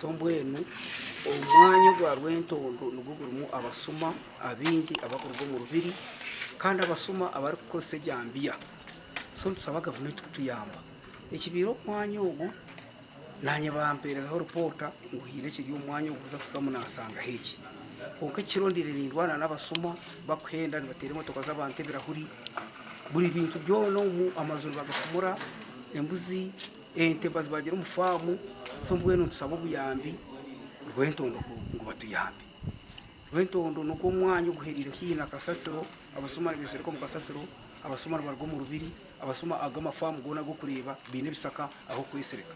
So mbwenu omwanya ogwa Rwentondo nigwo gurimu abasuma abaingi abarikuruga omu Rubiri kandi abasuma abarikukozesa ejambiya. So nitusaba gavumenti kutuyamba. Ekibaire omwanya ogu naanye bampeerezaho ripoota ngu haine ekiri omu mwanya ogu kuza kuhikamu naasangaho eki. Kwonka ekiro ndiire nindwana n'abasuma bakuhenda nibateera emotoka z'abantu ebirahuri, buri bintu byona omu amaju nibagafumura, embuzi, ente bazibagira omu faamu, so mbwenu nitusaba obuyambi Rwentondo ngu batuyambe. Rwentondo nigwo omwanya oguhereire haihi na kasasiro, abasuma nibesereka omu kasasiro, abasuma nibaruga omu rubiri, abasuma ago amafaamu goona agu orikureeba baine ebisaka ah'okwesereka.